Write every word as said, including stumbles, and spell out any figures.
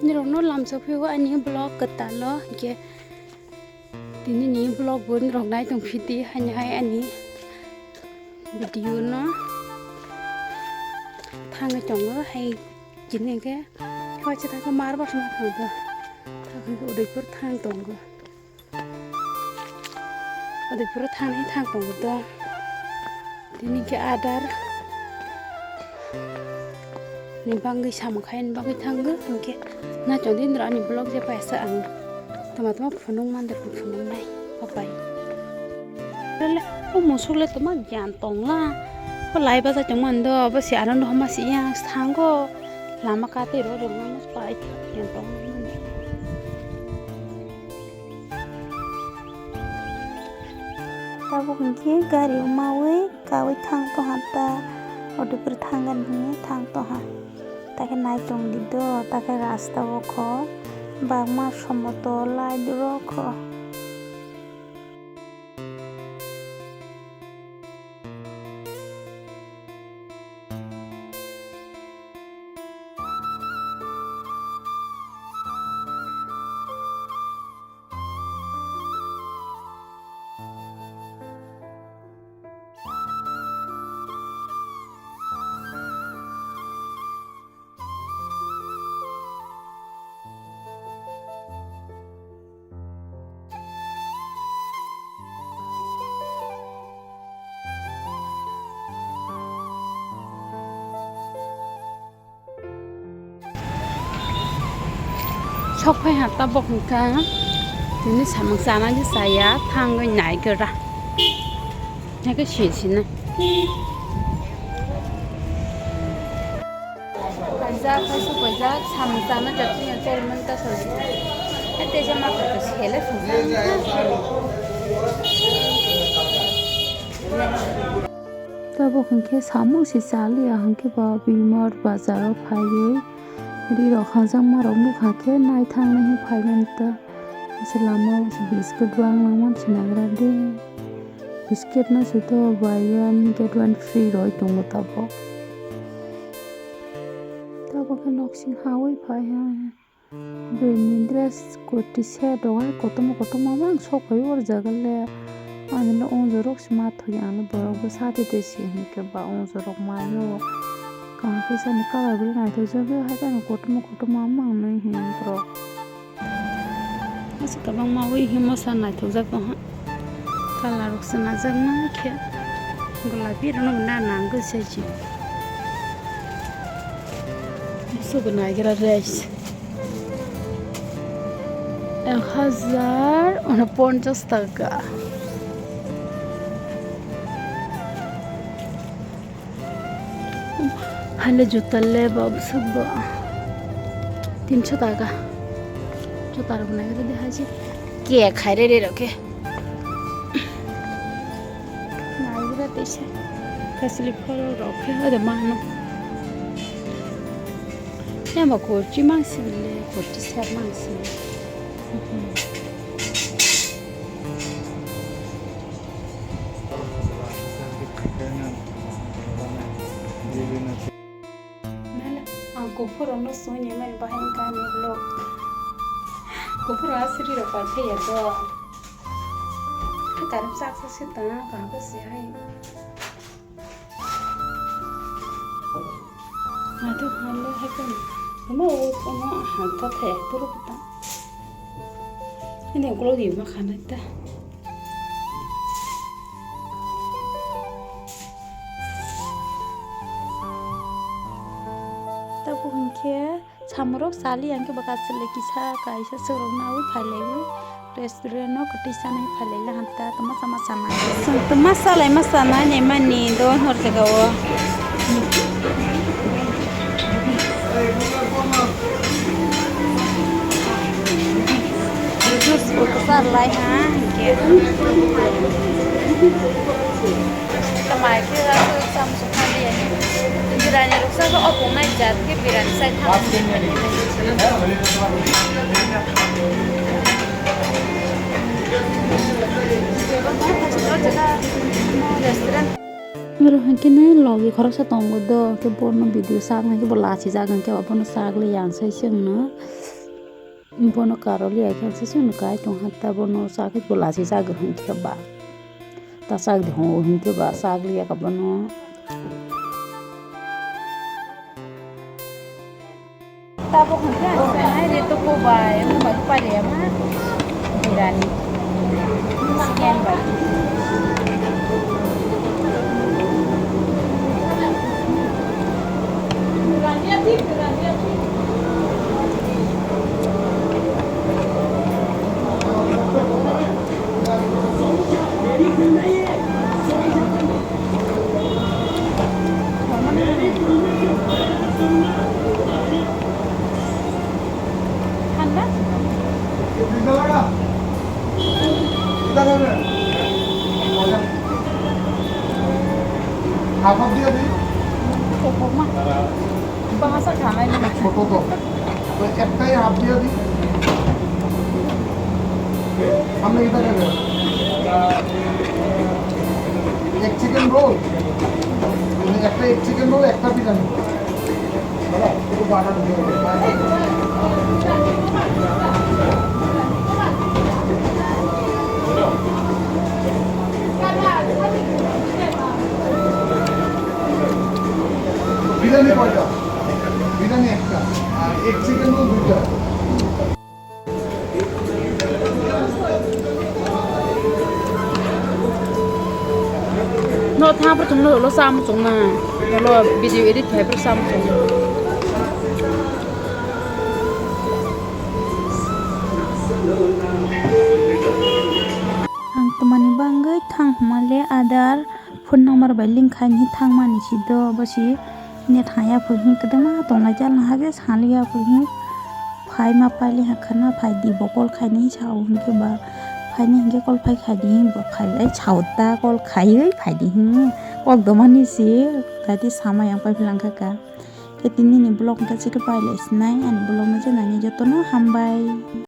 Nirokno lamsok phio ani vlog kwtal o, hwnkhe tini ni vlog bo nirok nai tong phidi, haini hai ani video no thangwi tongo, hai chini hwnkhe waisa thangkhe mar bwsma thangkhe, thangkhe Udaipur thang tongo. Ode pura thangni thang tongo to. Tini ke adar ni bangwi samung khaini bagwi thango, hwnkhe na chondin ani vlog je paisa ang tama tama phunuk mandar phunuk nai papai. Lele o musuk le tama gyan tongla. O lai bajai tongmani do, bo se aro no homa se yang thango. Lama kate ro ro no pai gyan tongmani. Tabuk hwnkhe gari o maui kaui thang toha ta, auto kwrwi thang gani hinwi thang toha. Takhe naitung di do, takhe rasta o kho bagma somoto lai duro kho. Sok phai ha tabok hwnkha, tini samung chana khe chaya, thangwi nai khe ra. Hai khe si sinai. Paijak, paisa paijak, samung chana jatni chorman ta sori. Hai teisa ma khe sele sung. Tabuk hwnkhe samung se chaliya hwnkhe ba bimar bazar o phaiwi ri rok hajak ma rok nukha khe naithang nai phaiman ta. Ase lama o biscuit bang langmani sinagra de. Biscuit no se to buy one get one free roi tongo tabuk. Tabuk khe nok sing hawi phai ha. Bini dress kurti set rok hai kotorma kotorma mang sok phai o jaga le. Ani le o jorok se ma thoi ang le borok bwsa tei tei se hinkhe ba o jorok mai o. Kaham khe sani colour bo naithok jak o hai phano kotorma kotorma mang nai hinwi borok. Aswk kwbangma ui himo sa naithokjak tongha. Colour rok swnajak nai khe golapi rok no na nang khe se chi. Aswk naigra dress. Ek hajar unoponchas taka. Hale juta le ba bwswk bo tinsho taka. Juta rok nai khe de haji ke khaire re rok khe. Nai bura teisa. Kasli phoro rok khe ode mano. Yama kurti mangsi le kurti ser mangsi. Nana, ang kuphur rokno songwi naimani bahai wngkha ani vlog. Kuphur rok aswk rok paikha ya do. Karim sak sak se tang kaham se hai. Naithok hwnle hai khe. Omo o omo hantha the puro ta. Ini ukulok di ma khanai ta. Tabuk hwnkhe samurok chali ang khe bwkha chwlwi kisa kaisa swrwngnaui phailaio restaurant o kwtwi chanai phailaila hanta tama chama chanai. Chwng tama chalai ma chanai naimani don hor jaga o. Juice bo kwchar lai ha hwnkhe. Kamai khe aswk samsung kha liya ni. Birani rwksa khe opong nai jat khe birani sai thang. Restaurant. Oro hwnkhe nw logi khoroksa tongo do, khe bono video sak nai khe bo lachijak hwnkhe abono sak liya ang sai se wngno. Bono karoli ai khe se chwng kai tong ha, ta bono chakhe bo lasi chagwi hwn khe ba. Ta chak di hwn khe ba chak liya ka bono. Tabuk hwnkhe ang sanai reto kobai, omo bai pariya ma birani. Chicken bai. ঠান্ডা? Half half দিয়ে দিই। ছোট মা। বাসা খাওয়াই না। ছোট তো। তো একটাই হাফ দিয়ে দিই। আপনি এটা নেবেন? এক চিকেন রোল। একটা এক চিকেন রোল, একটা পিঠা নেবেন। দাদা, একটু বাটার দিয়ে দেবেন। বিরিয়ানি কয়টা? বিরিয়ানি একটা। আর এক চিকেন রোল দুইটা। No thang por chungno lo sam chungna. Lo video edit khai por sam chungna. Ang twmani bangwi thang hwnmale adar phone number bai link khai ni thangmani si do bo si net haya phoi hwn kwdwma tongnai jal hage saliya phoi hwn phai ma paili ha khana phai di bo call khai ni sao hwn khe ba phai ni hwn khe call phai khai di bo khai ai sao ta call khaiwi phai di hwn kok domani si tati sama yang pai phlang kha ka. Khe tini ni vlog hwnkhe chikhe pai lai sinai ani vlog no je nai jotono hambai.